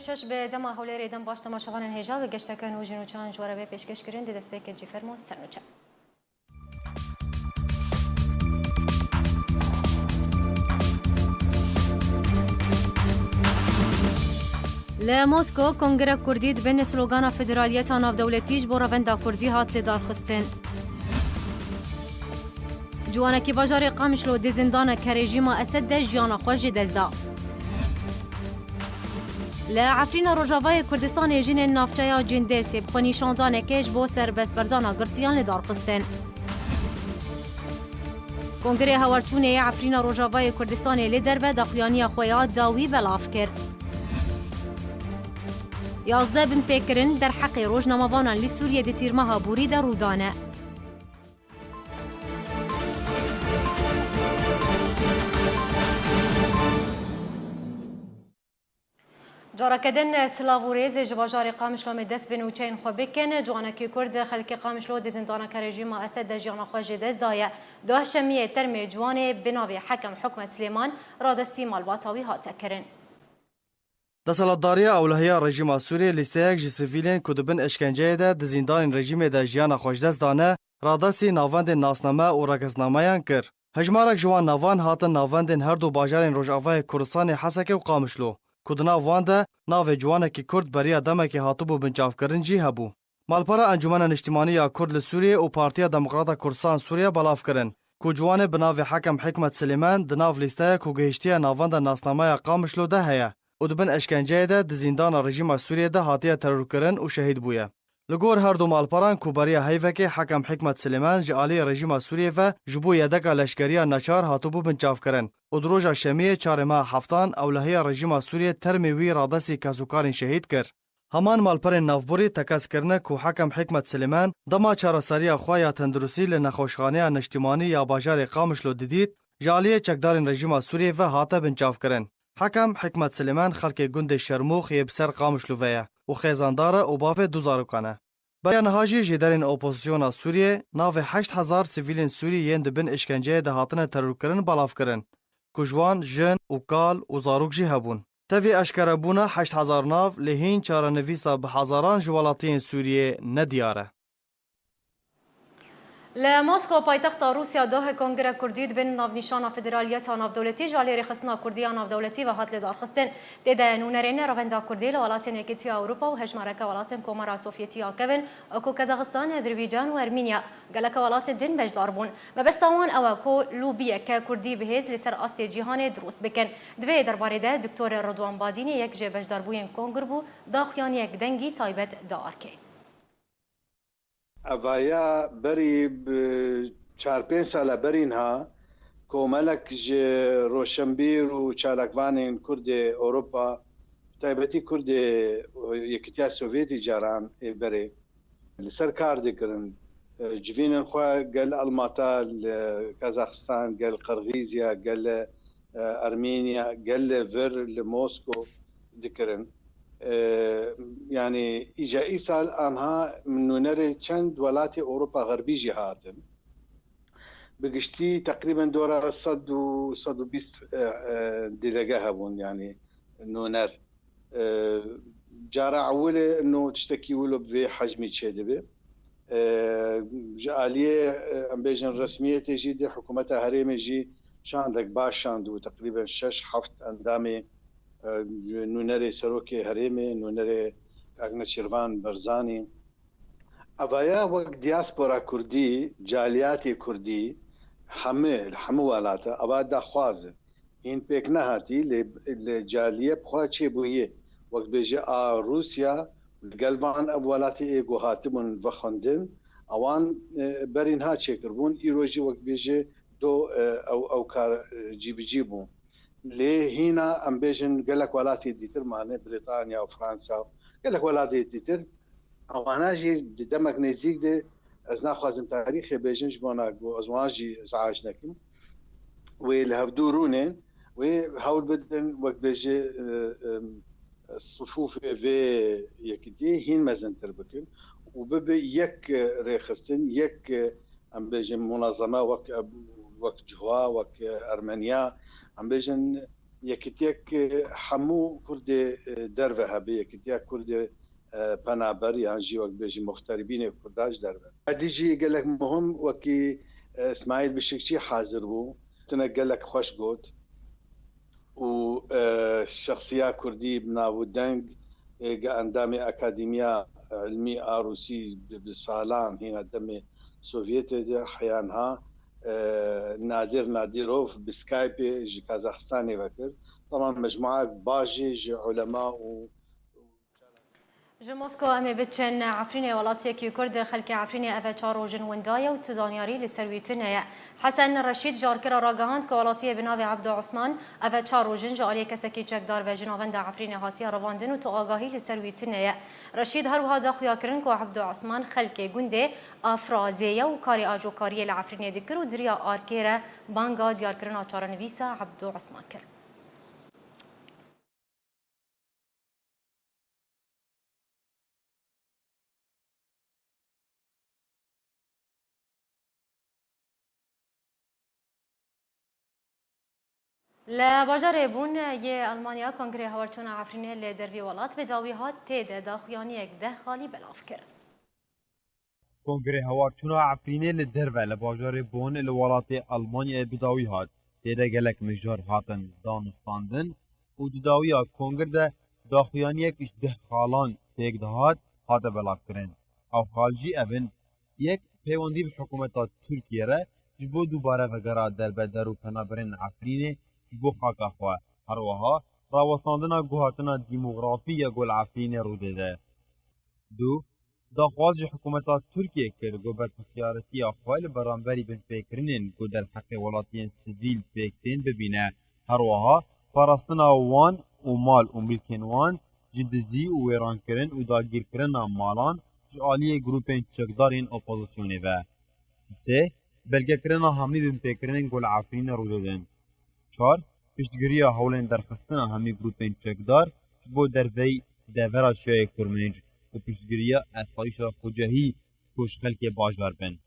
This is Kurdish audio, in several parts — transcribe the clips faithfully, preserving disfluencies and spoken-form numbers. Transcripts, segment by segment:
Şeş bi dema Hewlêrê. Dem baş temaşevanên hêja, bi geşteke nû ji nûçeyan ji we re bê pêşkêş kirin, dê destpêkê cî fermo ser nûçe. Li Mosko, Kongre Kurdî di bin slogana federaliyeta navdewletî ji bo revenda Kurdî hat lidarxistin. Ciwanekî bajarê Qamişlo di zindaneke rejîma Esed de jiyana xwe ji dest da. Li Efrîna Rojavayê Kurdistanê jinên navçeya Cindêrsê bi xwenîşandanekê ji bo serbestberdana girtiyan li dar xistin. Kongrê Hawarçûnê yê Efrîna Rojavayê Kurdistanê li derve daxuyaniya xwe ya dawî belav kir. Yazdeh binpêkirin derheqê rojnamevanan li Sûriyê di tîrmeha borî de rû dane. Careke din silav û rêz ji bajarê Qamişlo me dest bi nûçeyên xwe bikin. Ciwanekî Kurd xelkê Qamişlo di zindaneke rejîma Esed de jiyana xwe ji dest daye. Duh şemiyê termê ciwanê bi navê Hekem Hikmet Silêman radestî malbata wî hate kirin. Desthilatdariya ewlehiya rejîma Sûriyê lîsteyek ji sivîlên ku di bin eşkenceyê de di zîndanên rejîmê de jiyana xwe ji dest dane, radestî navendên nasname û ragirtnameyan kir. Hejmarek ji wan navan hatin navendên her du bajarên Rojavayê Kurdistanê Hesekê û Qamişlo, ku di nav wan de navê ciwanekî Kurd beriya demekê hatibû binçavkirin jî hebû. Malpera Encûmena Niştimanî ya Kurd li Sûriyê û Partiya Demokrata Kurdistan Sûriye belav kirin ku ciwanê bi navê Hekem Hikmet Silêmen di nav lîsteya ku gihiştiye navenda nasnameya Qamişlo de heye û di bin eşkenceyê de di zîndana rejîma Sûriyê de hatiye terorkirin û şehîd bûye. Li gor her du malperan ku beriya heyvekê Hekem Hikmet Silêmen ji aliyê rejîma Sûriyê ve ji bo yedeka leşkeriya neçar hatibû binçavkirin û di roja şemiyê çarê meha heftan ewlehiya rejîma Sûriyê termê wî radestî kesûkarên şehîd kir. Heman malperên navborî tekez kirine ku Hekem Hikmet Silêmen dema çareseriya xwe ya tenduristî li nexweşxaneya niştimanî ya bajarê Qamişlo didît, ji aliyê çekdarên rejîma Sûriyê ve hate binçavkirin. Hekem Hikmet Silêmen xelkê gundê Şermûx yê bi ser Qamişlo ve ye û xêzandar e û bavê du zarokan e. Beriya niha jî jêderên opozisyona Sûriyê navê heşt hezar sivîlên Sûrî yên di bin îşkenceyê de hatine terorkirin belav kirin, ku ji wan jin û kal û zarok jî hebûn. Tevî eşkerebûna heşt hezar nav lê hîn çarenivîsa bi hezaran ji welatiyên Sûriyê nediyar e. Li Mosko, paytexta Rûsya, doh Kongre Kurdî di bin navnîşana Federaliyeta Navdewletî ji alî Rêxistina Kurdî ya Navdewletî ve hat lidarxistin. Tê de nûnerên Revenda Kurdî li welatên Yekîtiya Ewropa û hejmareke welatên Komara Sovyetî ya Kevin, wekû Kazaxistan, Azerbîcan û Ermînya, geleke welatên din beşdar bûn. Mebesta wan ew e ku lobiyeke Kurdî bi hêz li ser astê cîhanê dirust bikin. Di vê derbarê de Doktor Ridwan Badînî, yek ji beşdarbûyên kongr bû, daxuyaniyek dengî taybet da erkê. Evaya berî bi çar pênc sala berî niha komelek ji roşenbîr û çalakvanên Kurdê Ewropa, bi taybetî Kurdê Yekîtiya Sovyetî caran ê berê, li ser kar dikirin. Civînên xwe gel Almata, li Kazaxistan, gel Qirgîzya, gel, e, Ermînya, gel li vir li Mosko dikirin. E, yanî îca îsal anha nûnerê çend welatê Ewropa Xerbî jî hatin. Bi giştî teqrîben dora sed û sed û bîst, e, e, delege hebûn, yanî nûner. E, cara ewil e ino tiştekî wilo bi vê hecmî çêdibe. E, ji aliyê, e, em bêjin resmiyetê jî de hikûmeta herêmê jî şandek baş şand û teqrîben şeş heft endamê, e, nûnerê serokê herêmê, nûnerê Kak Nêçîrvan Barzanî. Evaya wek diaspora kurdî, caliyatê kurdî, hemî, li hemî welata, eva daxwaz e. Hîn pêk nehatî, lê, lê caliye bi xwe çêbûye. Wek bêje a Rûsya, li gel van ev welatê ê ku hatibûn vexwendin, ewan, e, berî niha çêkiribûn, îro jî wek bêje do, e, ew, ew kar, e, cîbicî bû. Lê hîna em bêjin gelek welatê dîtir mane, Brîtanya, Fransa, gelek welatê dîtir. Ewana jî di demek nêzîk de, ez naxwazim tarîxê bêjim ji bona ku ez wan jî izac nekim. Wê li hevdû rûnên, wê hewl bidin, wek bêje, e, e, sifûfê vê yekîtiyê hîn mezintir bikin û bibe yek, e, rêxistin, yek, e, em bêjin munezeme wek, wek Cihwa, wek Ermeniya, em bêjin yekîtiyek, e, hemû Kurdê, e, derve hebe, yekîtiya Kurdê, e, penaber yan jî wek bêjî muxteribînê Kurda ji derve. Erdî jî gelek muhim wekî, e, Îsmaîl Bişikçî hazir bû. Tune gelek xweş got. û, e, şexsiya Kurdî bi nav û deng, e, ge endamê Akademiya Ilmî a Rûsî bi, bi salan hîna demê Sovyetê de heya niha, e, Nadir Nadirov bi Skypeê ji Kazaxistanê ve kir. Teman mecmuayek baş jî ji ulema û Ji Moskowa em ê biçin Efrînê, welatiyekî Kurd. Xelkê Efrînê ev çar roj in winda ye û tu zanyarî li ser wî tune ye. Hesen Reşîd ji Arkera ragihand ku welatiyê bi navê Ebdo Osman ev çar roj in ji aliyê kesekî çekdar ve ji navenda Efrînê hatiye revandin û tu agahî li ser wî tune ye. Reşîd her wiha da xuya kirin ku Ebdo Osman xelkê gundê Afrazê ye û karê ajokariyê li Efrînê dikir û di riya Arkê re banga diyarkirina çarenivîsa Ebdo Osman kir. Li bajarê Bûn yê Almanya Kongrê Hawarçûna Efrînê li dervî welat bi dawî hat, tê de daxuyaniyek deh xalî belav kir. Kongrê Hawarçûna Efrînê li derve li bajarê Bonn li welatê Almanyayê bi dawî hat. Tê de gelek mijar hatin danûstandin û di dawiya kongir de daxuyaniyek ji deh xalan pêk dihat, hate belavkirin. Ew xal jî ev in: yek, peywendî bi hikûmeta Tirkiyê re ji bo dubare vegera derbeder û penaberên Efrînê ji bo xaka xwe, her wiha rawestandina guhertina demografî ya ku li Efrînê rû dide. Du, daxwaz ji hikûmeta Tirkiyê kir ku berpirsiyaretiya xwe li beramberî binpêkirinên ku derheqê welatiyên sivîl pêk tên bibîne. Her wiha parastina wan û mal û milkên wan ji dizî û wêrankirin û dagîrkirina malan ji aliyê grûpên çekdar yên opozisyonê ve. Sê, belgekirina hemî binpêkirinên ku li Efrînê rû didin. Çar, piştgiriya hewlên derxistina hemî grûpên çekdar ji bo derveyî devera Çiyayê Kurmênc û piştgiriya esayîşa xucehî ku ji xelkê bajar bin.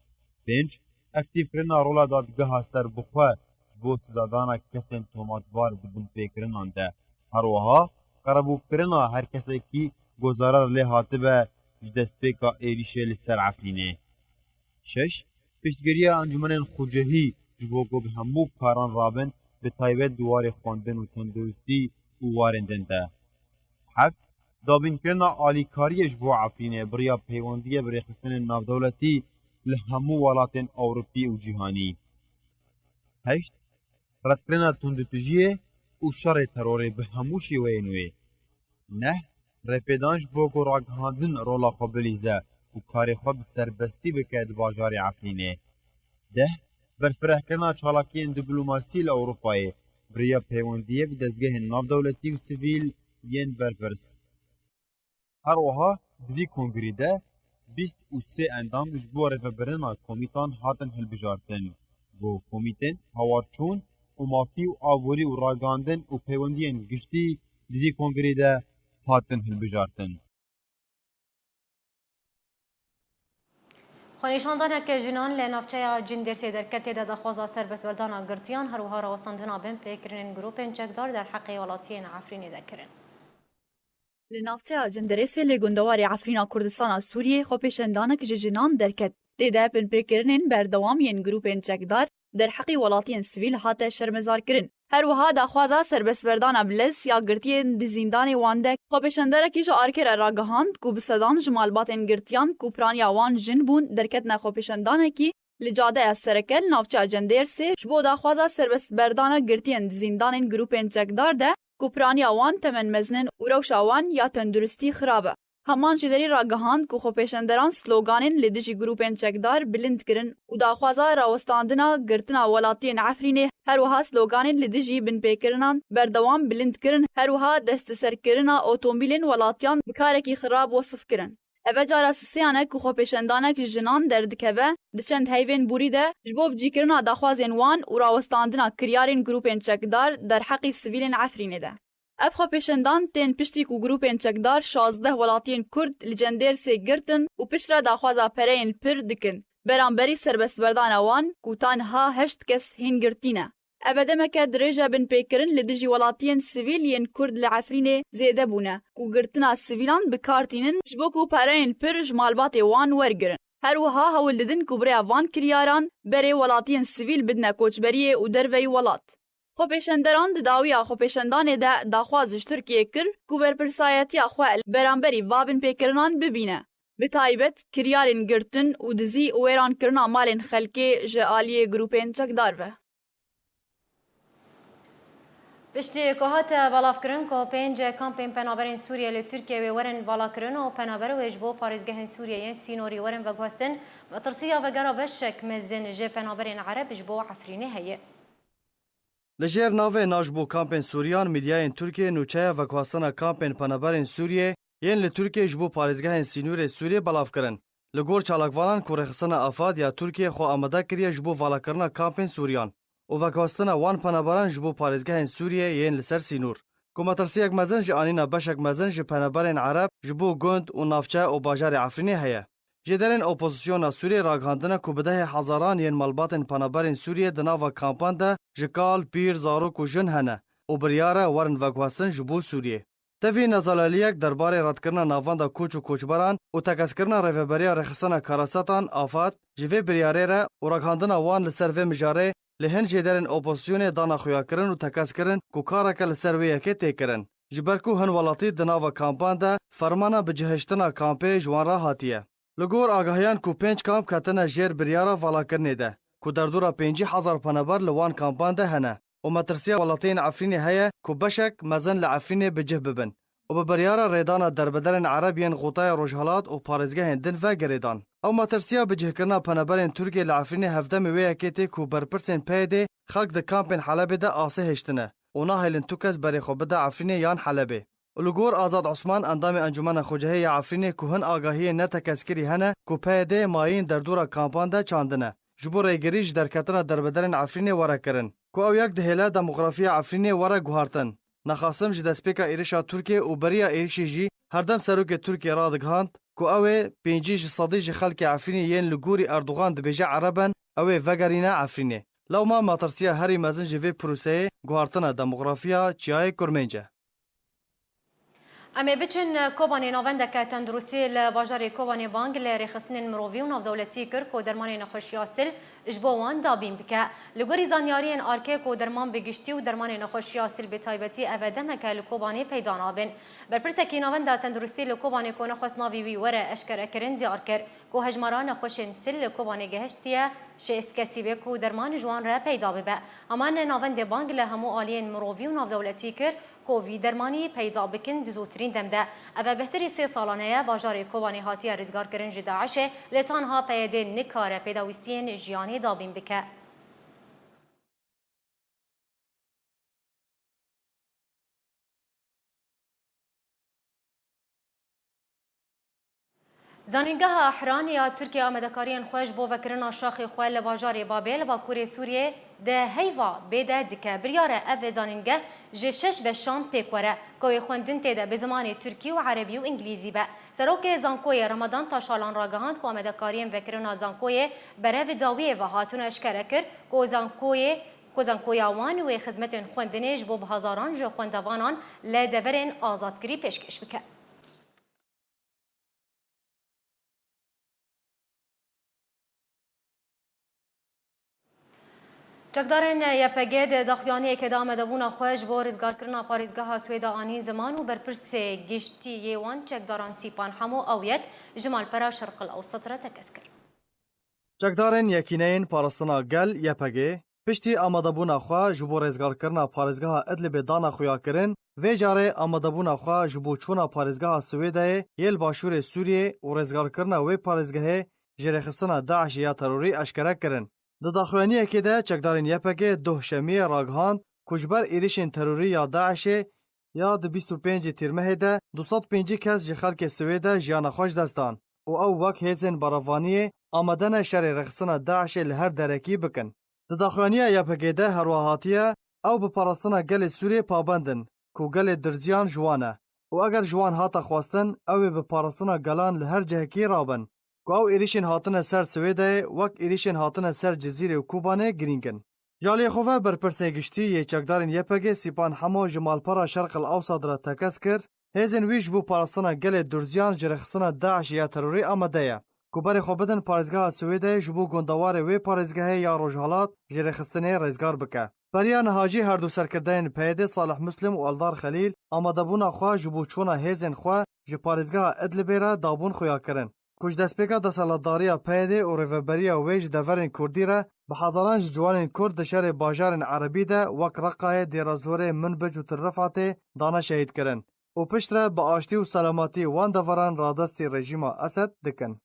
Pênc, aktîfkirina rola dadgeha serbixwe ji bo sizadana kesên tomatbar di binpêkirinan de. Her wiha qerebûkirina her kesekî ku zarar lê hatibe ji destpêka êrîşê li ser Efrînê. Şeş, piştgiriya encûmenên xucehî ji bo ku bi hemû karan rabin, bi taybet di warê xwendin û tenduristî û warên din de. Heft, dabînkirina alîkariyê ji bo Efrînê bi riya peywendiyê bi rêxistinên navdewletî li hemû welatên Ewropî û cîhanî. Heşt, redkirina tundûtijiyê û şerê terorê bi hemû şêweyên wê. Neh, rêpêdan ji bo ku ragihandin rola xwe bilîze û karê xwe bi serbestî bike di bajarê Efrînê. Deh, berfirehkirina çalakiyên diplomasî li Ewropayê bi riya peywendiyê bi dezgehên navdewletî û sivîl yên berpirs. Her wiha di vî kongrî de bîst û sê endam ji bo rêvebirina komîtan hatin hilbijartin. Ku komîtên hawarçûn û mafî û aborî û ragihandin û peywendiyên giştî di vî kongrî de hatin hilbijartin. Xwenîşandanek jinan li navçeya Cindêrsê derket, tê de daxwaza serbestberdana girtiyan, her wiha rawestandina binpêkirinên grûpên çekdar derheqê welatiyên Efrînê de kirin. Li navçeya Cindirêsê li gundewarê Efrîna Kurdistana Sûriyê xwepêşandanek ji jinan derket. Tê de binpêkirinên berdewam yên grûpên çekdar derheqî welatiyên sivîl hate şermezarkirin. Her wiha daxwaza serbestberdana bi lez ya girtiyên di zîndanê wan de. Xwepêşanderekî ji Arkê re ragihand ku bi sedan ji malbatên girtiyan ku piraniya wan jin bûn derketine xwepêşandanekî li cadeya sereke li navçeya Cindêrsê ji bo daxwaza serbestberdana girtiyên di zîndanên grûpên çekdar de ku piraniya wan temenmezin in û rewşa wan ya tenduristî xirab e. Heman jî derî ragihand ku xwepêşenderan sloganên li dijî grûpên çekdar bilind kirin û daxwaza rawestandina girtina welatiyên Efrînê, her wiha sloganên li dijî binpêkirinan berdewam bilind kirin, her wiha desteserkirina otomobîlên welatiyan bi karekî xirab wesif kirin. Eve cara sisêyan e ku xwepêşandanek ji jinan derdikeve, di çend heyvên borî de ji bo bicîkirina daxwazên wan û rawestandina kiryarên grûpên çekdar derheqî sivîlên Efrînê de. Ev xwepêşandan tên piştî ku grûpên çekdar şazdeh welatiyên Kurd li Cindêrsê girtin û piştre daxwaza pereyên pir dikin beramberî serbestberdana wan ku ta niha heşt kes hîn girtî ne. Eve demeke dirêj e binpêkirin li dijî welatiyên sivîl yên Kurd li Efrînê zêde bûne, ku girtina sivîlan bi kar tînin ji bo ku pereyên pir ji malbatê wan wergirin. Her wiha hewl didin ku bi rêya van kiryaran berê welatiyên sivîl bidine koçberiyê û derveyî welat. Xwepêşenderan di dawiya xwepêşandanê de daxwaz ji Tirkiyê kir ku berpirsayetiya xwe li beramberî va binpêkirinan bibîne, bi taybet kiryarên girtin û dizî û wêrankirina malên xelkê ji aliyê grûpên çekdar ve. Piştî ku hate belavkirin ku pênc kampên penaberên Sûriyê li Tirkiyê wê werin valakirin û penaber wê ji bo parêzgehên Sûriyê yên sînorî werin veguhestin, metirsiya vegera beşek mezin ji penaberên Ereb ji bo Efrînê heye. Li jêr navê Na ji bo kampên Sûriyan, mîdyayên Tirkiyê nûçeya veguhestina kampên penaberên Sûriyê yên li Tirkiyê ji bo parêzgehên sînorê Sûriyê belav kirin. Li gor çalakvanan ku rêxistina AFAD ya Tirkiyê xwe amade kiriye ji bo valakirina kampên Sûriyan û veguhestina wan penaberan ji bo parêzgehên Sûriyê yên li ser sînor, ku metirsiyek mezin ji anîna beşek mezin ji penaberên Ereb ji bo gund û navçe û bajarê Efrînê heye. Jêderên opozisyona Sûriyê ragihandine ku bi dehê hezaran yên malbatên penaberên Sûriyê di nava kampan de ji kal, pîr, zarok û jin hene û biryar e werin veguhestin ji bo Sûriyê. Tevî nezalaliyek derbarê redkirina navenda koç û koçberan û tekeskirina rêveberiya rêxistina Karasetan, AFAD, ji vê biryarê re û ragihandina wan li ser vê mijarê li hin jêderên opozisyonê dana xuyakirin û tekez kirin ku kareke li ser wê yekê tê kirin, ji ber ku hin welatî di nava kampan de fermana bicihiştina kampê ji wan re hatiye. Li gor agahiyan ku pênc kamp ketine jêr biryara valakirinê de, ku derdora pêncî hezar penaber li wan kampan de hene û metirsiya welatiyên Efrînê heye ku beşek mezin li Efrînê bi cih bibin û bi biryara rêdana derbederên Ereb yên Xotaya Rojhelat û parêzgehên din ve girêdan. Ew metirsiya bicihkirina penaberên Tirkiyê li Efrînê hevdemê wê yekê tê ku berpirsên P Y D'ê xelk di kampên Helebê de asê hêştine û nahêlin tu kes berê xwe bide Efrînê yan Helebê. Û li gor Azad Osman, endamê Encûmena Xwecihê ya Efrînê ku hin agahiyên netekez kirî hene ku P Y D mayîn derdora kampan de çandine, ji bo rêgirî ji derketina derbederên Efrînê were kirin, ku ew yek dihêle demografiya Efrînê were guhartin. Nexasim ji destpêka êrişa Tirkiyê û beriya êrişê jî herdem serokê Tirkiyê radigihand ku ew ê pêncî ji sedî ji xelkê Efrînê yên li gorî Erdogan dibêje Ereb in, ew ê vegerîne Efrînê. Lewma metirsiya herî mezin ji vê proseyê guhartina demografiya Çiyayê Kurmênc e. Em ê biçin Kobanê. Navendeke tenduristî li bajarê Kobanê bang li rêxistinên mirovî û navdewletî kir ku dermanê nexweşiya sil ji bo wan dabîn bike. Li gorî zanyariyên ARKê ku derman bi giştî û dermanê nexweşiya sil bi taybetî eve demeke li Kobanê peyda nabin. Berpirsekî Navenda Tenduristî li Kobanê ku nexwest navê wî were eşkerekirin diyar kir ku hejmara nexweşên sil li Kobanê gehiştiye şêst kesî bê ku derman ji wan re peyda bibe. Heman navendê bang li hemû aliyên mirovî û navdewletî kir ku vî dermanî peyda bikin di zûtirîn dem de. Ev e bêhtirî sê salan e ye bajarê Kobanê hatiye rizgarkirin ji DAIŞê, lê tanha P Y D nikare pêdawîstiyên jiyanê dabîn bike. Zanîngeha Hran ya Tirkiye amadekariyên xwe ji bo vekirina şaxê xwe li bajarê Babê li bakurê Sûriyê di heyva bê de dike. Biryar e ev zanîngeh ji şeş beşan pêk were, ku wê xwendin tê de bi zimanê tirkî û erebî û îngilîzî be. Serokê Zankoyê Ramadan Taşalan ragihand ku amadekariyên vekirina Zankoyê berev dawiyê ve hatine eşkere kir ku Zankoyê, ku Zankoya wan wê xizmetên xwendinê ji bo bi hezaran ji xwendevanan li deverên azadkirî pêşkêş bike. Çekdarên Y P G di daxuyaniyekê de amadebûna xwe ji bo rizgarkirina parêzgeha Swêda anîn ziman û berpirsê giştî yê wan çekdaran Sîpan Hemo ew yek ji malpera Şerqil Ewsat re tekez kir. Çekdarên Yekîneyên Parastina Gel, Y P G, piştî amadebûna xwe ji bo rêzgarkirina parêzgeha Idlibê dana xuyakirin, vê carê amadebûna xwe ji bo çûna parêzgeha Swêdeyê yê li başûrê Sûriyê û rêzgarkirina wê parêzgehê ji rêxistina DAIŞê ya terorî eşkere kirin. Di daxuyaniyekê de çekdarên Y P G doh Şemiyê ragihand ku ji ber êrişên terorî ya DAIŞê ya di bîst û pêncê Tîrmehê de du sed pêncî kes ji xelkê Swêde jiyana xwe ji dest dan û ew wek hêzên berevaniyê amade ne şerê rêxistina DAIŞê li her derekî bikin. Di daxuyaniya Y P G de herwiha hatiye, ew bi parastina gelê Sûriyê pabend in ku gelê Dirziyan ji wan e û eger ji wan hate xwestin, ew ê bi parastina gelan li her cihekî rabin. Ku ew êrişên hatine ser Swêdeyê wek êrişên hatine ser Cizîrê û Kobanê girîng in. Ji aliyê xwe ve berpirsê giştî yê çekdarên Y P G Sîpan Hemo ji malpera Şerq el Ewsad re tekez kir, hêzên wî ji bo parastina gelê Durziyan ji rêxistina DAIŞ ya terorî amade ye ku berê xwe bidin parêzgeha Swêdê ji bo gondewarê wê parêzgehê ya Rojhalat ji rêxistinê rêzgar bike. Beriya niha jî her du serkirdeyên P Y D'ê Salih Muslim û Eldar Xelîl amadebûna xwe ji bo çûna hêzên xwe ji parêzgeha Idlibê re dabûn xuya kirin, ku ji destpêka desthilatdariya P Y D'ê û rêveberiya wê ji deverên Kurdî re bi hezaran ji ciwanên Kurd di şerê bajarên Erebî de wek Reqayê, Dêra Zorê, Minbic û Til Rifatê dane şehîd kirin û piştre bi aştî û selametî wan deveran radestî rejîma Esed dikin.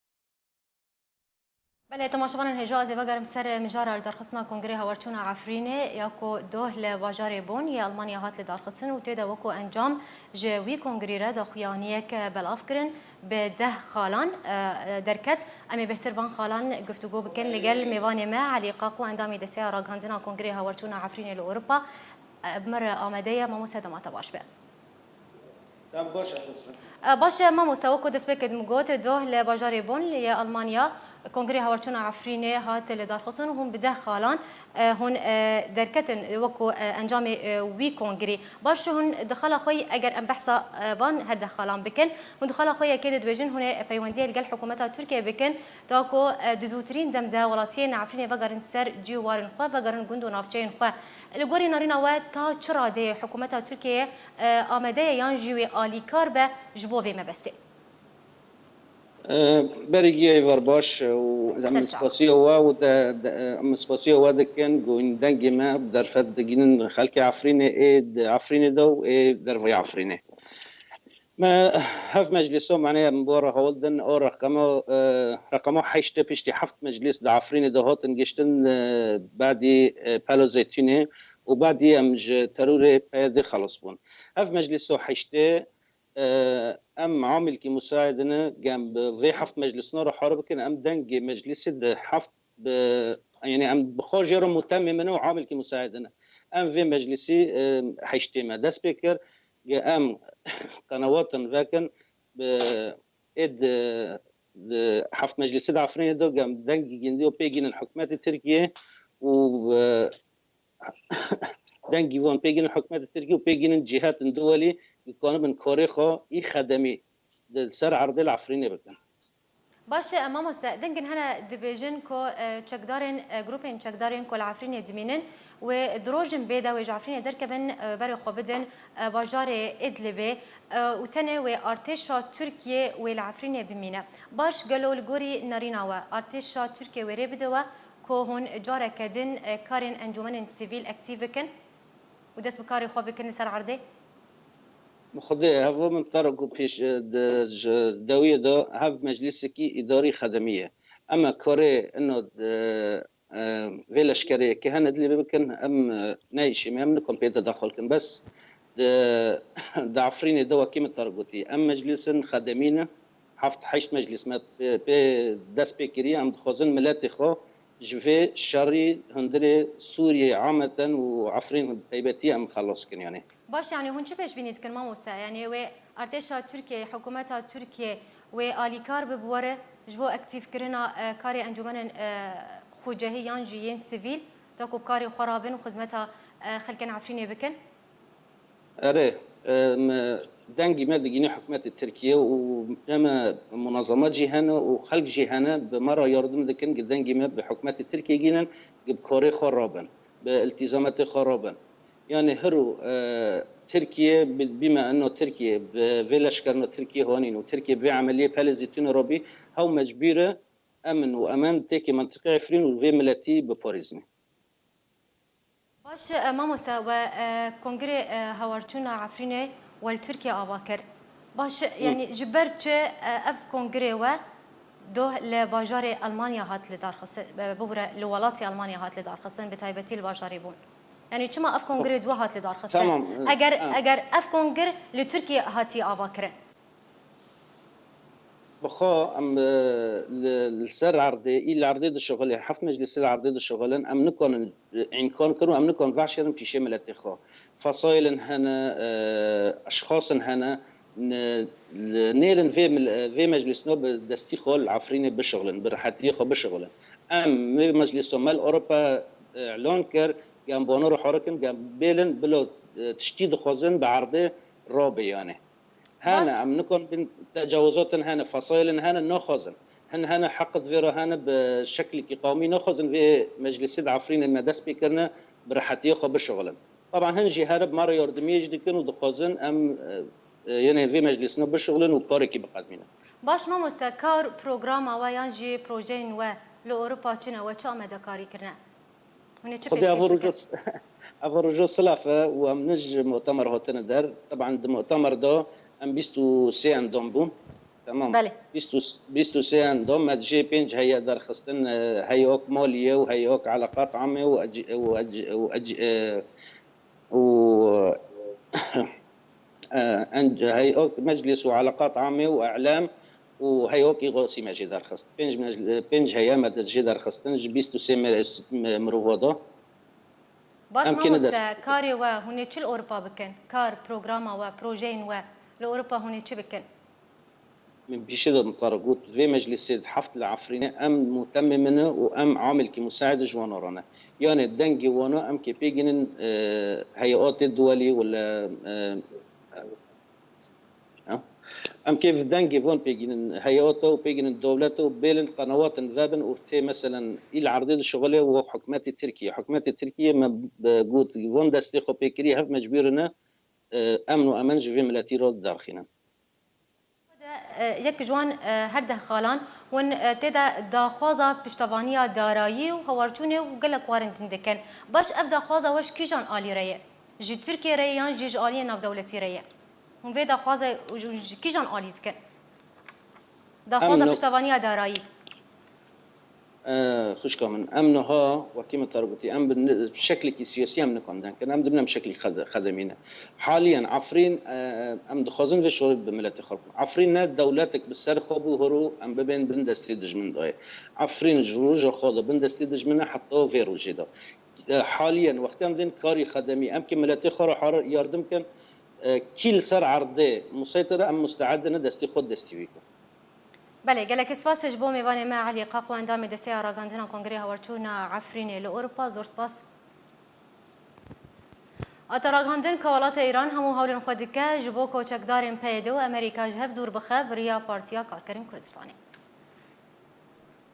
Belê, temaşevanên hêja, ez ê vegerim ser mijara lidarxistina Kongrê Hawerçûna Efrînê ya ku doh li bajarê Bonn yê Almanya hat lidarxistin û tê de wekû encam ji wî kongrî re daxuyaniyek belav kirin bi deh xalan, e, e, derket. Em ê bêhtir van xalan guftûgo bikin li gel mêvanê me Elî Qaqo, endamê Desteya Ragihandina Kongrê Hawerçûna Efrînê li Ewropa. E, bi me re amade ye, mamoste, dema te baş be. Dem baş e, Xizir. E, baş e, mamoste, wekî destpêkê min got, doh li bajarê Bonn yê Almanya Kongrê Hawerçûna Efrînê hat lidarxistin û hûn bi deh xalan, e, hûn, e, derketin wekî, e, encamê, e, wî kongrî. Baş, hûn di xala xwe yî, eger em behsa, e, van her deh xalan bikin, hûn di xala xwe yekê de dibêjin hûn ê peywendiyê li gel hikûmeta Tirkiyê bikin, ta ku, e, di zûtirîn dem de welatiyên Efrînê vegerin ser cî û warên xwe, vegerin gund û navçeyên xwe. Li gorî narîna we ta çi radeyê hikûmeta Tirkiyeyê e, amade ye yan jî wê alîkar be ji bo vê mebestê? E, Berî giyayê êvar baş û em Ser çav. spasiya we û de, de, em spasiya we dikin ku hûn dengê me bi derfet digihînin xelkê Efrînê ê di Efrînê de û ê derveyî Efrînê. Me hev meclîso, mane em bi we re hewl din, o reqemo, e, reqemo heştê piştî heft meclîs di Efrînê de hatin giştin, e, badî, e, Palo Zeytûnê û badî em ji terorê P Y D xelas bûn. Ev meclîso heştê, e, em amîlkî musayedine, gem bi vê heft meclîsno re hare bikin, em dengê meclîsî di heft bi, yanî em bi xwe jê re mutemîm in û amîlkî musayedine. Em vê meclîsî, e, heştê me dest pê kir, ge em qenewatin vekin bi ê di, di heft meclîsî di Efrînê de gem dengî gindî û pê gînin hikûmetê Tirkiyê û, e, dengî wan pê gînin hikûmetê Tirkiyê û pê gînin cîhetên duwelî, ku kanibin karê xwe î xedemî di ser erdê li Efrînê bikin. Baş e, mamoste, dengên hene dibêjin ku, e, çekdarên, e, grûpên çekdarên ku li Efrînê dimînin wê di rojên bê de wê ji Efrînê derkevin, e, berê xwe bidin, e, bajarê Idlibê, e, û tenê wê artêşa Tirkiyê wê li Efrînê bimîne. Baş, gelo li gorî nerîna we, artêşa Tirkiyê wê rê bide we ku hûn careke din, e, karên encûmenên sivîl aktîf bikin û dest bi karê xwe bikin li ser erdê? Bi Xwedê, heva min te re got pêş, e, di, ji dawiyê de hev meclîsekî îdarî xedemî ye. Em ê karê ino, e, e, vê leşkerê ke hene dilê bikin, em, e, ne îşê me, em nikan pê de daxil kin. Bes di, di Efrînê de wekî min te re gotî, em meclîsin xedemî ne. Heft heşt meclîs me pê, pê dest pê kiriye. Em dixwazin miletê xwe ji vê şerî hundirê Sûriyê ameten û Efrîn bi taybetî em xelas kin, yanî. Baş, yanî hûn çi pêşbînî dikin, mamoste? Yanî wê artêşa Tirkiyê, hikûmeta Tirkiyê wê alîkar bibe were ji bo aktîfkirina, e, karê encûmenên, e, xucehî yan jî yên sivîl, da ku bi karê xwe rabin û xizmeta, e, xelkên Efrînê bikin? Erê, e, me, dengî me digîne hikûmetê Tirkiyê û em, e, munazama jî hene û xelk jî hene bi me re yardim dikin, gi dengî me bi hikûmetê Tirkiyê gînin, gi bi karê xwe rabin, bi iltîzametê xwe rabin. Yanî hiro, e, Tirkiye bi, bîme ino Tirkiye bi vê leşkerina Tirkiye hanîn û Tirkiye bi vê emeliyê Pelê Zeytûnê re bî, hew mecbûr e emin û emen têkê mentiqê Efrîn û vê miletî biparêzin. Baş, e, mamoste, we, e, Kongrê, e, Hawarçûna Efrînê we li Tirkiye ava kir. Baş, Hı. yanî ji ber çi, e, ev kongrê we doh li bajarê Almanya hat lidarxistin, e, bibûre li welatê Almanya hat lidarxistin, bi taybetî li bajarê Bonn? Yanî çima ev kongrê di we hat lidarxistin? Tamam, e, Eger, ha. eger ev kongir li Tirkiye hatî ava kirin? Bi xwe em, e, li, li ser erdê, î li erdê dişixulê, heft meclîsî li erdê dişixulin, em nikanin, e, înkar kirin û em nikanin veşêrin pîşê miletê xwe. Fesaîlin hene, e, eşxasin hene, n-, li, nêrin vê mil-, vê meclîsno bi destî xwe li Efrînê bişixulin, bi rehetiyê xwe bişixulin. Em vê meclîso me li Ewropa îlan kir, gem bano re harikin, gem bêlin, bila, e, tiştî dixwazin bi erdê rabe yani. Hene, Baş. Em nikan bin tecawizatin hene, fesailin hene, naxwazin. Hin hene, heqet vê re hene, bi şeklekî qamî naxwazin vê meclisê di Efrînê me dest pê kirine, bi rehetiyê xwe bişixulin. Taban hin jî herib me re yardimiyê jî dikin û dixwazin em, e, e, yenê vê meclisine bişixulin û karekî biqedmînin. Baş mamoste, kar programa we yan jî projeyên we li Ewropa çi ne, we çi amadekarî kirine? Hûn ê çi Xwedê ev pêşkêş roja bikin? s-, ev roja silav e û em ne ji mutemer hatine der. Teban di mutemer de em bîst û sê endam bûn. Tamam. Belê. Bîst û s-, bîst û sê endam, me dijê pênc heye derxistin, e, heyok maliyê û heyok eleqat amê û ec-, û ec-, û ec-, e, û, e, en-, heyok meclis û eleqat amê û e'lam û heyok îxasî me jê derxist. Pênc mec-, pênc heye me de jê derxistin ji bîst û sê me-, me-, mirova de. Baş Em kêne mamoste, dest. Karê we hûn ê çi li Ewropa bikin? Kar, programa we, projeyên we li Ewropa hûn ê çi bikin? Min pêşî de min te re got, vê meclisê di heft li Efrînê em mutemmim in û em amilkî musaîd ji wana re ne. Yanê dengê wana em kê pêgînin, e, heyatê duwelî wala, e, e, em kê dengê van pêgînin heyata û pêgînin dewlete û bêlin qenewatin vebin û tê meselen îl erdê dişixulê û wek hikûmetê Tirkiyê. Hikûmetê Tirkiyê me, e, got, van destê xwe pê kirî hev mecbûr ne, e, emn û emen ji vê miletî re derxînin. E, yek ji wan, e, her deh xalan hûn, e, tê de daxwaza piştevaniya darayî û hewarçûnê û gelek warên din dikin. Baş ev daxwaza we ji kîjan alî re ye? Ji Tirkiyê re ye yan jî ji aliyê navdewletî re ye? Hûn vê daxwaza ji, ji kîjan alî dikin? Daxwaza Em no- piştevaniya darayî. E, xwişka min, em niha, wekî min te re gotî, em bi ni-, şeklekî siyasî em nikan deng kin, em dibin em şeklî xede-, xedemî ne. Haliyen Efrîn, e, em dixwazin vê şorê bi miletê xwe bikin. Efrîn ne dewletek bi ser xwe bû hiro em bibên bin destê dijmin dayê. Efrîn ji roja xwe de bin destê dijmin e heta vê rojê de. E, haliyen wextê em dên karî xedemî, em ki miletê xwe re hare yardim kin, e, kî li ser erdê museytir e, em musteed ne destê xwe destî wî kin. Belê, gelek spas ji bo mêvanê me Elî Qaqo, endamê Desteya Ragandina Kongrê Hawarçûna Efrînê li Ewropa. Zor spas. Hate ragandin ku welatê Îran hemû hewlên xwe dike ji bo ku çekdarên P Y D û Amerîka ji hev dûr bixe, bi riya Partiya Karkerên Kurdistanê.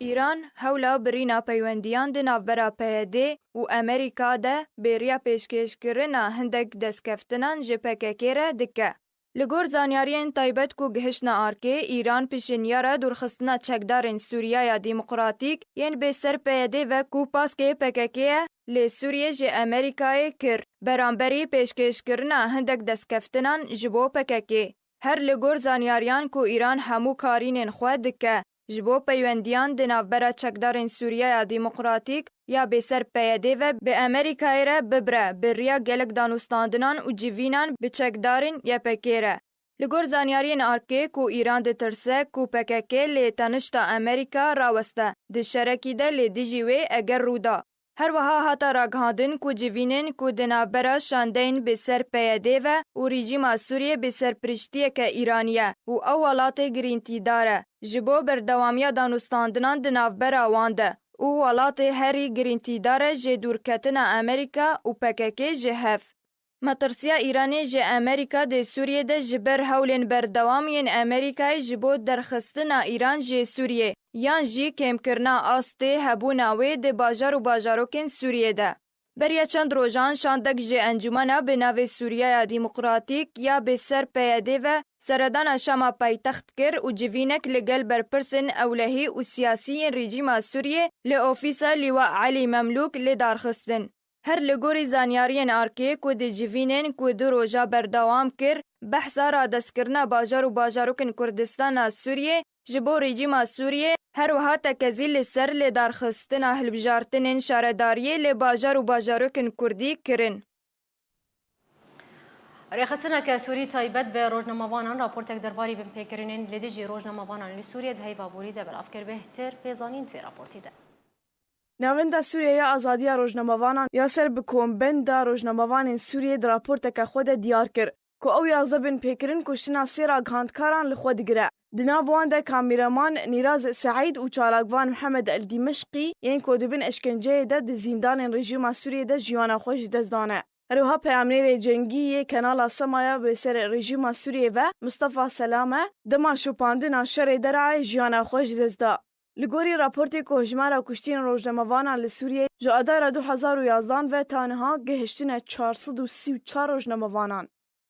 Îran hewla birîna peywendiyan di navbera P Y D û Amerîka de bêriya pêşkêşkirina hindek destkeftinan ji P K K re dike. Li gor zanyariyên taybet ku gihiştine arkê, Îran pişinyara dûrxistina çekdarên Sûriyeya Demokratîk yên bê ser P Y D ve ku paskê P K K ye, lê Sûriye ji Amerîkayê kir, beramberî pêşkêşkirina hindek destkeftinan ji bo P K K. Her li gor zanyariyan ku Îran hemû karînên xwe dike, ji bo peywendiyan di navbera çekdarên Sûriyeya Demokratîk ya bêser P Y D ve bi Amerîkayê re bibire, bi riya gelek danûstandinan û civînan bi çekdarên Y P G re. Li gor zanyariyên arkê ku Îran ditirse ku P K K lê tenişta Amerîka raweste, di şerekî de lê dijî wê eger rû da. Her wiha hate ragihandin ku civînên ku di navbera şandeyên bi ser P Y D ve û rejîma Sûriyê bi serpiriştiyeke Îranî ye û ew welatê girîntîdar e, ji bo berdewamiya danûstandinan di navbera wan de û welatê herî girîntîdar e ji dûrketina Amerîka û P K K ji hev. Metirsiya Îranê ji Amerîka di Sûriyê de ji ber hewlên berdewam yên Amerîkayê ji bo derxistina Îran ji Sûriyê yan jî kêmkirina astê hebûna wê di bajar û bajarokên Sûriyê de. Beriya çend rojan şandek ji encûmena bi navê Sûriyeya Demokratîk ya bi ser P Y D ve seredana Şama paytext kir û civînek li gel berpirsên ewlehî û siyasî yên rejîma Sûriyê li ofîsa Lîwa Elî Memlûk li dar xistin. Her li gorî zanyariyên arkê ku di civînên ku du roja berdewam kir, behsa radestkirina bajar û bajarokên Kurdistana Sûriyê ji bo rejîma Sûriyê, her wiha tekezî li ser lêdarxistina hilbijartinên şaredariyê li bajar û bajarokên Kurdî kirin. Rêxistineke Sûrî taybet bi rojnamevanan raportek derbarî binpêkirinên li dijî rojnamevanan li Sûriyê di heyva borî de belav kir. Bêhtir pêzanîn di vê raportê de. Navenda Sûriye ya Azadiya Rojnamevanan ya ser bi kombenda rojnamevanên Sûriyê di raporteke xwe de diyar kir ku ew yazdeh binpêkirin kuştina sê ragihandkaran li xwe digire. Di nav wan de kameraman Nîraz Seîd û çalakvan Mihemed El Dîmişqî yên ku di bin eşkenceyê de di zîndanên rejîma Sûriyê de jiyana xwe ji dest dane. Her wiha peyamnêrê cengî yê Kanala Semaya bi ser rejîma Sûriyê ve Mustafa Selame dema şopandina şerê derayê jiyana xwe ji dest da. Li gorî raportê ku hejmara kuştiyên rojnamevanan li Sûriyê ji Adara du hezar û yazdan ve ta niha gihiştine çar sed û sî û çar rojnamevanan.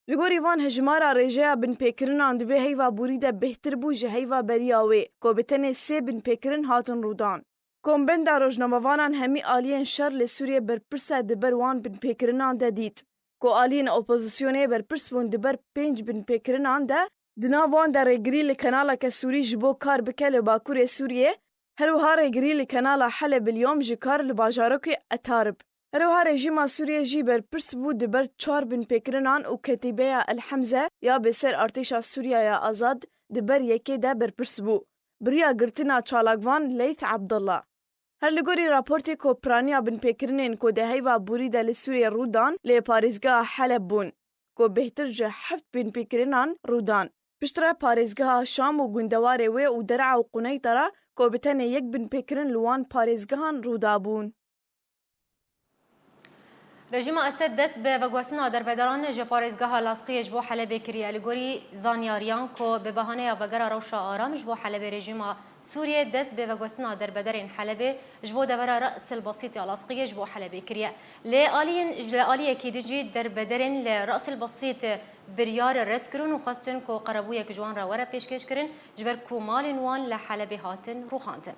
Li gorî van hejmara rêjeya binpêkirinan di vê heyva borî de bêhtir bû ji heyva beriya wê, ku bi tenê sê binpêkirin hatin rûdan. Kombenda rojnamevanan hemî aliyên şer li Sûriyê berpirs e di ber wan binpêkirinan de dît, ku aliyên opozisyonê berpirs bûn di ber pênc binpêkirinan de, di nav wan de rêgirî li kenaleke Sûrî ji bo kar bike li Bakurê Sûriyê, her wiha rêgirî li kenala Heleb El Yom ji kar li bajarokê Etarib. Her wiha rejîma Sûriyê jî berpirs bû di ber çar binpêkirinan û ketîbeya El Hemze ya bi ser artêşa Sûriya ya Azad di ber yekê de berpirs bû. Bi riya girtina çalakvan Leyth Abdullah. Her li gorî raportê ku piraniya binpêkirinên ku di heyva borî de li Sûriyê rû dan li parêzgeha Heleb bûn, ku bêhtir ji heft binpêkirinan rû dan. Piştre parêzgeha Şam û gundewarê wê û Der'a û Quneytara ku bi tenê yek binpêkirin li wan parêzgehan rû dabûn. Rejîma Esed dest bi veguhestina derbedaran ji parêzgeha Lasqiyê ji bo Helebê kiriye. Li gorî zanyariyan ku bi bahaneya vegera rewşa aram ji bo Helebê rejîma Sûriyê dest bi veguhestina derbederên Helebê ji bo devera Re'sil Basît ya Lasqiyê ji bo Helebê kiriye. Lê aliyên, li aliyekî din jî derbederên li Re'sil Basît biryar red kirin û xwestin ku qerebûyek ji wan re were pêşkêşkirin, ji ber ku malên wan li Helebê hatin rûxandin.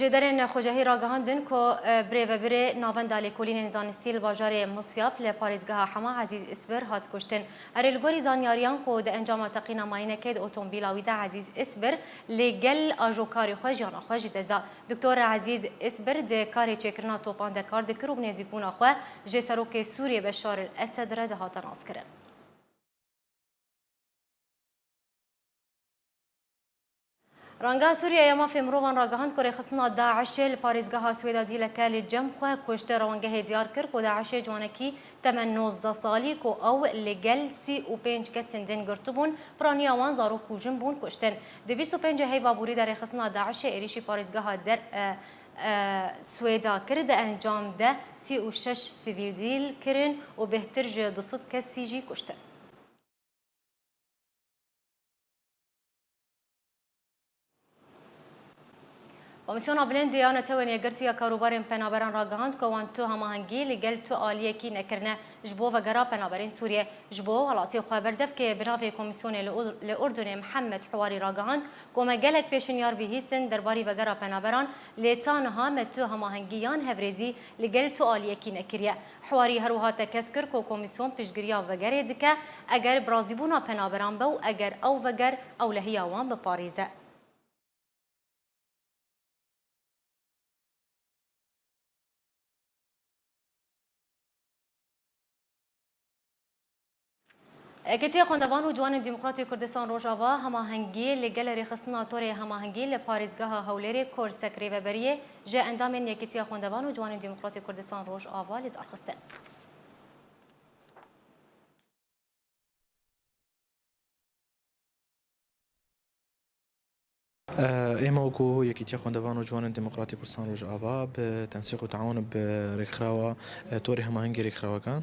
Jêderên xwecehî ragihandin ku, e, birêvebirê Navenda Lêkolînên Zanistî li bajarê Misyaf li parêzgeha Hema Ezîz Isbir hat kuştin. Erê, li gorî zanyariyan ku di encama teqîna mayînekê di otomobîla wî de Ezîz Isbir li gel ajokarê xwe jiyana xwe ji dest da. Doktor Ezîz Isbir di karê çêkirina topan de kar dikir û bi nêzîkbûna xwe ji Serokê Sûriyê Beşar el Esed re dihate naskirin. Ranga Sûriye ya Mafê Mirovan ragihand ku rêxistina DAIŞê li parêzgeha Swêda Dîleke li cem xwe kuşt. Rewangehê diyar kir ku DAIŞê ciwanekî temen nozdeh salî ku ew li gel sî û pênc kesên din girtibûn, piraniya wan zarok û jin bûn kuştin. Di bîst û pêncê heyva borî de rêxistina DAIŞê êrîşî parêzgeha der, e, e, Swêda kir. Di encam de sî û şeş sivîl dîl kirin û bêhtir ji du sed kesî jî kuştin. Komîsyona Bilind ya Netewên Yekgirtî ya Karûbarên Penaberan ragihand ku wan tu hemahengî li gel tu aliyekî nekirine ji bo vegera penaberên Sûriyê. Ji bo welatê xwe berdevkê bi navê Komîsyonê li Ur-, li Urdunê Mihemed Hiwarî ragihand ku me gelek pêşinyar bihîstin derbarî vegera penaberan, lê ta niha me tu hemahengî yan hevrêzî li gel tu aliyekî nekiriye. Hiwarî her wiha tekez kir ku komîsyon piştgiriya vegerê dike, eger bi razîbûna penaberan be û eger ew veger ewlehiya wan biparêze. Yekîtiya Xwendevan û Ciwanên Demokratî Kurdistan Rojava hemahengiyê li gel rêxistina Torê Hemahengî li parêzgeha Hewlêrê Korsek Rêveberiyê ji endamên Yekîtiya Xwendevan û Ciwanên Demokratî Kurdistan Rojava li dar xistin. Êma wekû Yekîtiya Xwendevan û Ciwanên Demokratîk Kurdistan Rojava bi tensîq û teawun bi rêkxirawa, e, Torê Hemahengî rêkxirawekan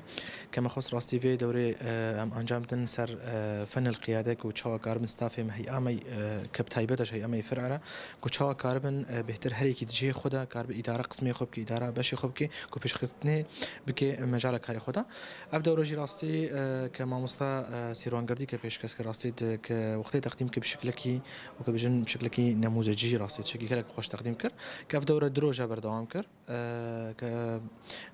ke me xwest rastî vê dewrê, e, em encam bidin ser, e, fenil qiyade ku çawa karibin stafê me heyamey, e, ke bi taybet e ji heyamey fir'e re ku çawa karibin, e, bêhtir her yekî di cihê xwe de karibe îdare qismê xwe bike, îdara beşê xwe bike ku pêşxistinê bike mecala karê xwe de. Ev dewre jî rastî, e, ke mamosta, e, Sîrwan Gerdî ke pêşkes kir, rastî di ke wextê teqdîm kir bi şiklekî û ke bijin bi şiklekî nemûzecî rastî tiştekî gelek xweş teqdîm kir. Ke ev dewre du roje berdewam kir, e, ke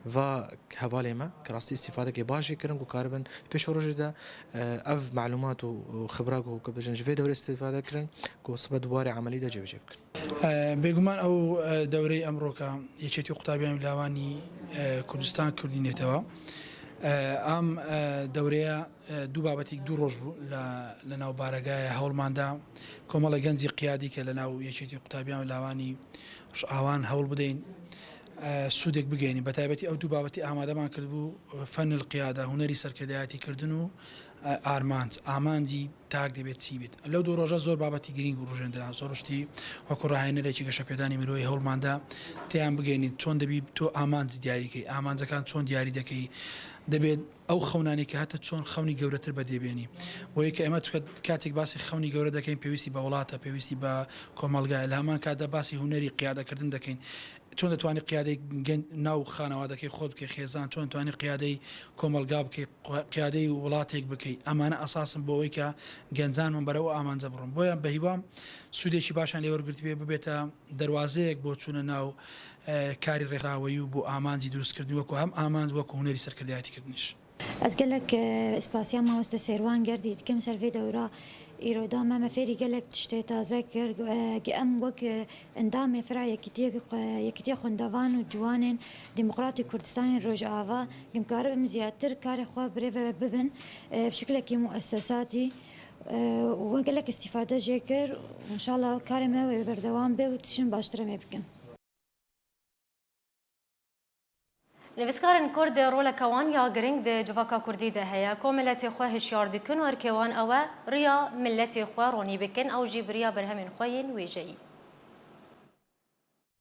va hevalê me ke rastî îstîfadekê baş jî kirin ku karibin pêş rojê de, e, ev melûmat û, û xibra ku, ke bijin ji vê dewrê îstîfade kirin ku sibe di warê emelî de cêbicê bikin. Bêguman ew, e, dewreyê emroka Yekêtî Qutabiyên Lawanî, e, Kurdistan kurdînêtewe. E, em, e, dewreya, e, du babetîk du roj bû le, li nav baregaya hewlman de. Komela gencî qiyadî ke li nav Yekêtî Qutabiyên Lawanî Rojava hewl bideyîn. سوودێک بگەێنین، بە تایبەتی ئەو دوو بابەتی ئامادەمان کردبوو، فەنل قیادە، هونەری سەرکردایەتی کردن و ئارمانج، ئامانجی تاک دەبێت چی بێت. لەو دوو ڕۆژە زۆر بابەتی گرنگ و ڕژێندران، زۆر شتی وەکو ڕاهێنەرێکی گەشەپێدانی مرۆی هەوڵماندا تیان بگەێنین، چۆن دەبی تۆ ئامانج دیاریکەی، ئامانجەکان چۆن دیاری دەکەی، دەبێت ئەو خەونانی کە هەتە چۆن خەونی گەورەتر بەدێبێنی. بۆیە کە ئێمە چکە کاتێک باسی خەونی گەورە دەکەین، پێویستی بە وڵاتە، پێویستی بە کۆمەلگای، لە هەمان کاتدا باسی هونەری قیادەکردن دەکەین. چۆن دەتوانانی قیادەی گەنج ناو خانەوادەکەی خۆت بکەی، خێزان، چۆن دەتوانانی قیادەی کۆمەلگا بکەی، قیادەی وڵاتێک بکەی؟ ئەمانە ئەساسن بۆ ئەوەی کە گەنجانمان بەرەو ئامانجە بڕۆن. بۆیە بە هیوام سوودێکی باشان لێ وەرگرت بێ، ببێتە دەروازەیەک بۆ چوونە ناو کاری ڕێکخراوەیی و بۆ ئامانجی دروستکردن، وەکو هەم ئامانج، وەکو هونەری سەرکردایەتیکردنیش. Ez gelek, e, spasiya mamoste Sêrwan Gerdî dikim ser vê dewra îro da me, me fêrî gelek tiştê taze kir. E, em wek, e, endamê fira yekîtiyê, e, yekîtiya xwendevan û ciwanên Demokratîk Kurdistanê Rojava, em karibin ziyadtir karê xwe birêve bibin, e, bi şiklekî muessesatî, e, û we gelek îstîfade jê kir. Înşallah karê me wê berdewam be û tiştin baştir em ê bikin. Nivîskarên Kurd roleke wan ya girîng di civaka Kurdî de heye. Ku miletê xwe hişyar dikin û erkê wan ew e, riya miletê xwe ronî bikin, ew jî bi riya berhemên xwe yên wêjeyî.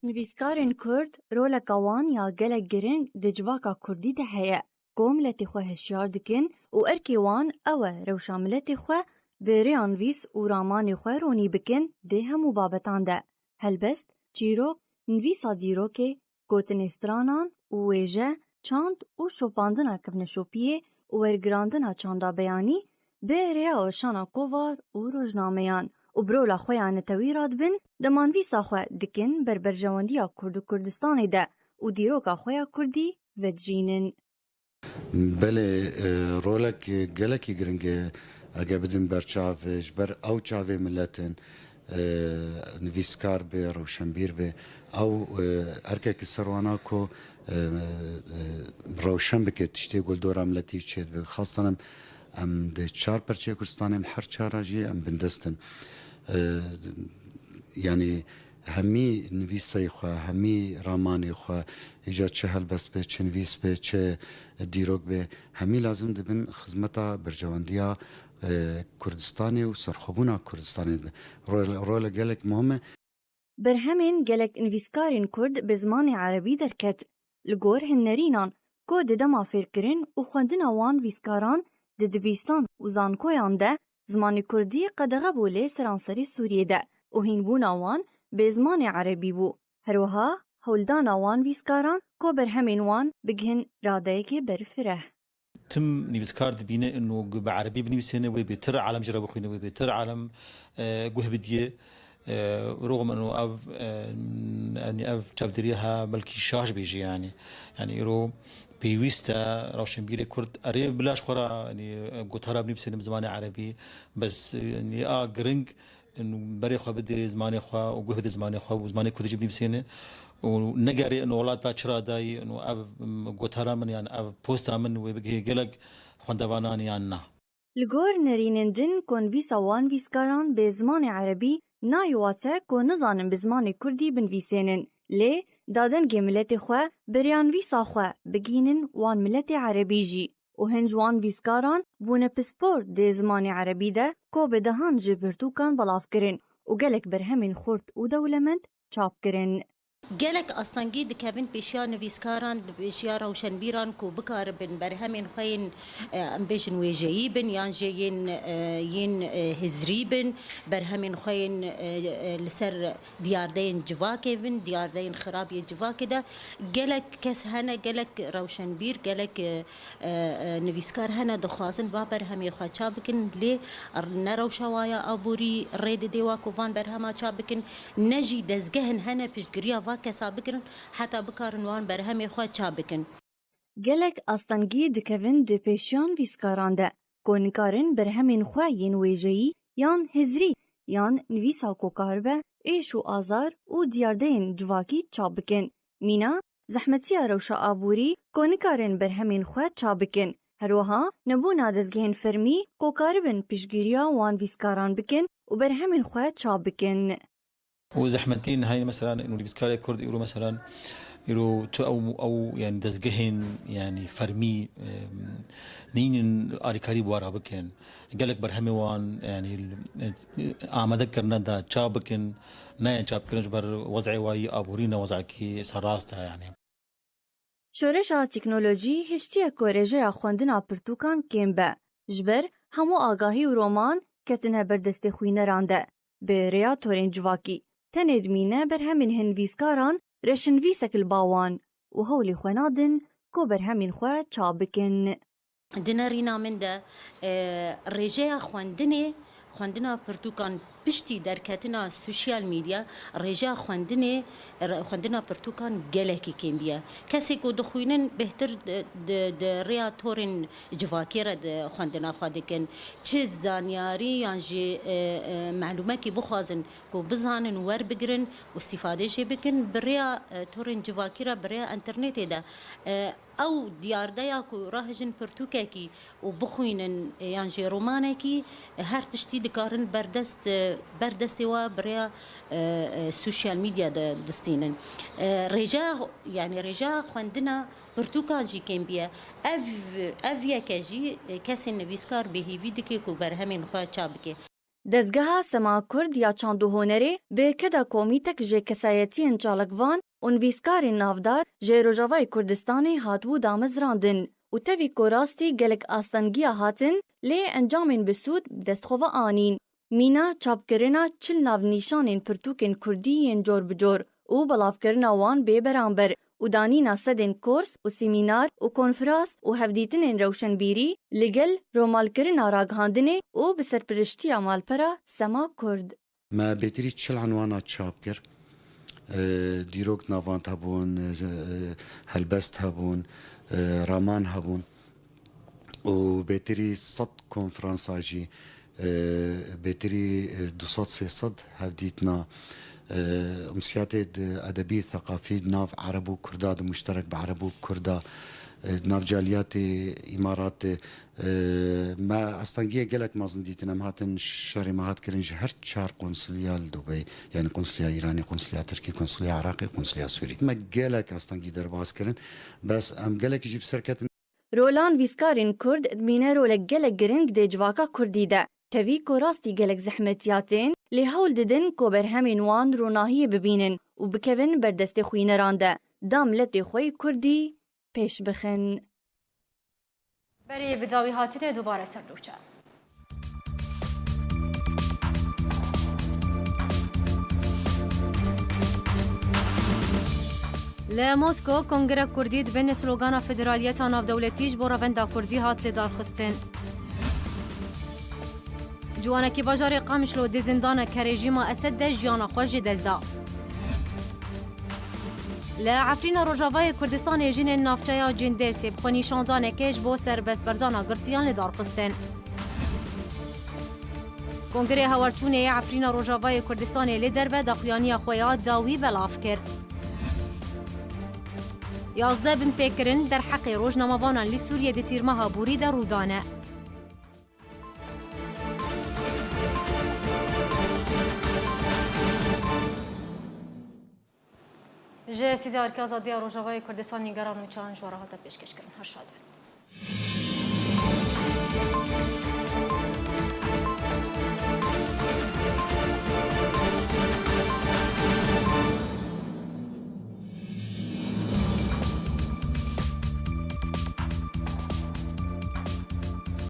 Nivîskarên Kurd roleke wan ya gelek girîng di civaka Kurdî de heye. Ku miletê xwe hişyar dikin û erkê wan ew e, rewşa miletê xwe bi rêya nivîs û ramanê xwe ronî bikin di hemû babetan de. Helbest, çîrok, nivîsa dîrokê, gotinê stranan û wêje, çand û şopandina kevneşopiyê û wergirandina çanda beyanî bi rêya weşana kovar û rojnameyan û bi rola xwe ya netewî radibin, dema nivîsa xwe dikin ber berjewendiya Kurd û Kurdistanê de û dîroka xwe ya Kurdî vedijînin. Belê, e, rolek gelekî giring e, ege bidin ber çav, e, ji ber ew çavê milet in, e, nivîskar be, rewşenbîr be. Ew, e, erkekî ser wana ku, e, e, rewşen bike, tiştê ku li dora miletî çêdibe. Xastan em, em di çar perçeyê Kurdistanê, em her çara jî em bindest in. E, yanî hemî nivîseyê xwe, hemî ramanê xwe, îca çi helbest be, çi nivîs be, çi dîrok be, hemî lazim dibin xizmeta berjewendiya, e, Kurdistanê û serxwebûna Kurdistanê dibe. Rol, role gelek muhim e. Berhemên gelek nivîskarên Kurd bi zimanê erebî derket. Li gor hin nerînan ku di dema fêrkirin û xwendina wan nivîskaran di dibistan û zankoyan de, zimanê Kurdî qedexe bû li seranserê Sûriyê de û hînbûna wan bi zimanê erebî bû. Her wiha hewldana wan nivîskaran ku berhemên wan bigihin radeyekê berfireh. Tim nivîskar dibîne ino bi erebî binivîsêne, wê bêtir alem ji re bixwîne, wê bêtir alem, e, guh bidiyê. E, roxim ino ev, e, yanî ev çavdêrî ha belkî şaş bê jî yanî. Yanî îro pêwîst e rewşenbîrê Kurd erê bila ji xwe re, yanî, gotara binivîsêne bi zimanê erebî. Bes, yanî a giring, berê xwe bidê zimanê xwe û guh bidê zimanê xwe û zimanê Kurdî jî binivîsêne û negerê ino welata çi radayî, ino ev, m, gotara min yan ev posta min wê bigihê gelek xwendevanan yan na. Li gor nerînên din ku nivîsa wan nivîskaran bi zimanê erebî nayê wate ku nizanin bi zimanê Kurdî binivîsênin, lê da dengê miletê xwe bi rêya nivîsa xwe bigihînin wan miletê erebî jî. Û hin ji wan nivîskaran bûne pispor dê zimanê erebî de ku bi dehan ji pirtûkan belav kirin û gelek berhemên xurt û dewlemend çap kirin. Gelek astengî dikevin pêşiya nivîskaran, bi pêşiya rewşenbîran ku bikaribin berhemên xwe yên, e, em bêjin wêjeyî bin yan jê yên, e, yên, e, hizrî bin, berhemên xwe yên, e, e, li ser diyardeyên civakê bin, diyardeyên xirab yê civakê de. Gelek kes hene, gelek rewşenbîr, gelek, e, e, e, nivîskar hene dixwazin va berhemê xwe çap bikin, lê ne rewşa wa ya aborî rê didê wa ku van berhema çap bikin, ne jî dezgehên hene piştgiriya va kesa bikirin, heta bikarin wan berhemê xwe çap bikin. Gelek astengî dikevin di pêşiya nivîskaran de, ku nikarin berhemên xwe yên wêjeyî yan hizrî yan nivîsa ku karibe êş û azar û diyardeyên civakî çap bikin. Mîna, zehmetiya rewşa aborî ku nikarin berhemên xwe çap bikin. Her wiha nebûna dezgehên fermî ku karibin piştgiriya wan nivîskaran bikin û berhemên xwe çap bikin. û zehmetî nihayî, meselan, û nivîskarê Kurd îro, meselan, Îro tu ew, ew, yani dezgehên, yani fermî, e, nînin alîkarî bi we re bikin. Gelek berhemê wan, yani, e, amade kirine de çap bikin, nayên çapkirin ji ber wez'ê wa yî aborî ne wez'ekî serrast e, yani. Şoreşa teknolojî hiştiye ku rêjeya xwendina pirtûkan kêm be. Ji ber hemû agahî û roman ketine ber destê xwîneran de. Bi rêya torên civakî, tenê dimîne berhemên hin nivîskaran reşinvîsek li ba wan û hewlê xwe nadin ku berhemên xwe çap bikin. Di nerîna min de, e, rêjeya xwendinê, xwendina pirtûkan piştî derketina sosyal medya, rêjeya xwendinê, re-, xwendina pirtûkan gelekî kêm bûye. Kesê ku dixwînin bêhtir di, di, di rêya torên civakî re di xwendina xwe dikin. Çi zanyarî yan jî, e, e, melûmekî bixwazin ku bizanin, werbigirin û îstîfade jê bikin, bi rêya, e, torên civakî re, bi rêya înternetê de, e, ew diyardeya ku rahijin pirtûkekî û bixwînin, e, yan jî romanekî, e, her tiştî dikarin berdest, e, ber destê we bi rêya, e, e, sosyal medya de distînin. E, rêjeya, yani rêjeya xwendina pirtûkan jî kêm bûye. Ev, ev yeke jî, e, kesên nivîskar bêhîvî dike ku berhemên xwe çap bike. Dezgeha Sema Kurd ya çand û hunerê bi keda komîtek ji kesayetiyên çalakvan û nivîskarên navdar ji Rojavayê Kurdistanê hatibû damezrandin û tevî ku rastî gelek astengiya hatin, lê encamên bi sûd bi dest xwe ve anîn. Mîna çapkirina çil navnîşanên pirtûkên kurdî yên cor bi cor û belavkirina wan bê beramber û danîna sedên kors û semînar û konferans û hevdîtinên rewşenbîrî li gel romalkirina ragihandinê û bi serpiriştiya malpera Sema Kurd. Me bêtirî çil enwana çap kir. E, dîrok navand hebûn, e, helbest hebûn, e, raman hebûn. û bêtirî sed konferansa jî, e, bêtirî, e, du sed sê sed hevdîtina, e, umsiyatê di edebî, theqafî, di nav Ereb û Kurda, di muşterek bi Ereb û Kurda, e, di nav caliyatê Îmaratê, e, me astengiyê gelek mezin dîtin. Em hatin şerê me hat kirin ji her çar konsuliya li Dubey, yani konsuliya Îranê, konsuliya Tirkî, konsuliya Iraqê, konsuliya Sûrî. Me gelek astengî derbas kirin. Bes em gelekî jî bi ser ketin. Rola nivîskarên Kurd dimîne rolek gelek giring di civaka Kurdî de. Tevî ku rastî gelek zehmetiya tên, lê hewl didin ku berhemên wan ronahiyê bibînin û bikevin ber destê xwîneran de, da miletê xwe yê Kurdî pêş bixin. Berê bi dawî hatinê dubare ser nûçe. Li Mosko, Kongre Kurdî di bin slogana federaliyeta navdewletî ji bo revenda Kurdî hat lidarxistin. Ciwanekî bajarê Qamişlo di zindaneke rejîma Esed de jiyana xwe ji dest da. Li Efrîna Rojavayê Kurdistanê jinên navçeya Cindêrsê bi xwenîşandanekê ji bo serbestberdana girtiyan li dar xistin. Kongrê Hawarçûnê yê Efrîna Rojavayê Kurdistanê li derve daxuyaniya xwe ya dawî belav kir. Yazdeh binpêkirin derheqê rojnamevanan li Sûriyê di tîrmeha borî de rû dane. Ji Stûdyoya Erkê Azadiya Rojavayê Kurdistanê nîgeran û çand ji we re hate pêşkêşkirin. Her şad bin.